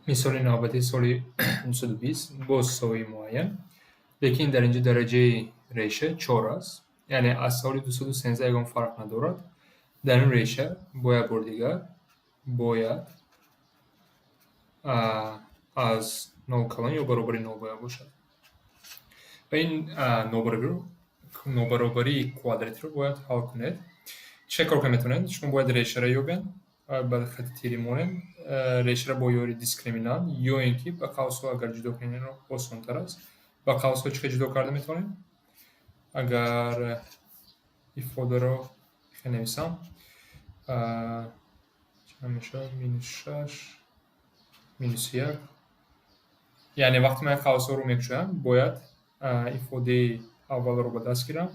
Мисоли навбатии соли 220, боз сои муайян, лекин дар инҷо дараҷаи реша чор аст, яъне аз соли 213 ягон фарқ надорад. Дар ин реша бо як бори дигар бояд аз нол калон ё баробари нол бояд бошад. Ва ин нобаробарии квадратиро бояд ҳал кунед. Чӣ кор карда метавонед? Шумо бояд решаро ёбед, ба хати тири монед, решаро бо ёрии дискриминант ё ин ки ба қавсҳо агар ҷудо кунед, инро осонтар аст. Ба қавсҳо чӣ хел ҷудо карда метавонем? Агар ифодаро хел нависам, чанд мешавад? Минус шаш, минус як. Яъне вақте ман қавсҳоро мекушоям, бояд ифодаи аввалро ба даст гирам,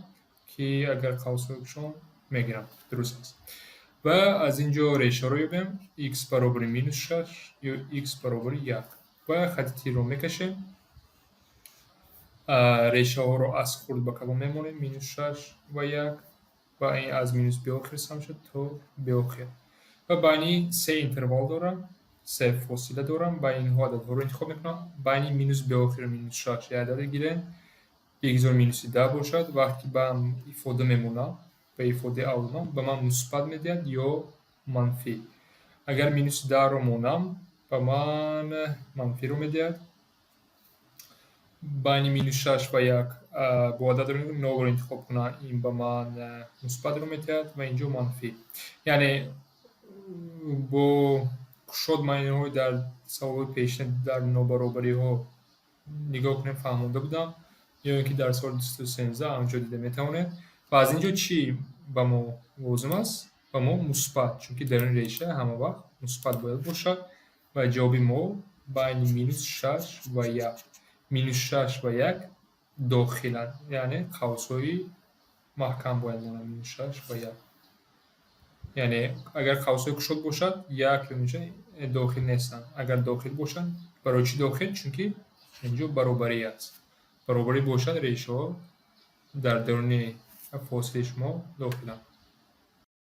ки агар қавсҳоро кушом, мегирам. Дуруст аст. Ва аз ин ҷо решаро ёбем: x баробари минус шаш ё x баробари як. Ва хати тирро мекашем. Решаҳоро аз хурд ба калон мемонем: минус шаш ва як, ва ин аз минус беохир сар мешавад то беохир. Ва байни се интервал дорам, се фосила дорам, байни инҳо ададҳоро интихоб мекунам. Байни минус беохиру минус шаш як ададе гирем, бигзор минуси 10 бошад. Вақте ки ба ифода мемонам, ба ифодаи аввал ба ман мусбат медиҳад ё манфӣ? Агар минуси 10-ро монам, ба ман манфиро медиҳад. Байни минус шаш ва як бо ададро нолро интихоб кунам, ин ба ман мусбатро медиҳад ва инҷо манфӣ. Яъне бо кушод ман инҳои дар саволҳои пешина дар нобаробариҳо нигоҳ кунем, фаҳмонда будам, ё ин ки дар соли 213 анҷо дида метавонед. Ва аз ин ҷо чӣ ба мо лозим аст? Ба мо мусбат, чунки дар ин реша ҳама вақт мусбат бояд бошад. Ва ҷавоби мо байни минус шаш ва як. Минус шаш ва як дохиланд, яъне қавсҳои маҳкам бояд монанд минус шаш ва як. Яъне агар қавсҳои кушод бошад, як ё минус дохил нестанд. Агар дохил бошанд, барои чӣ дохил? Чунки инҷо баробарӣ аст. Баробарӣ бошад, решаҳо дар даруни фосилаи шумо дохиланд.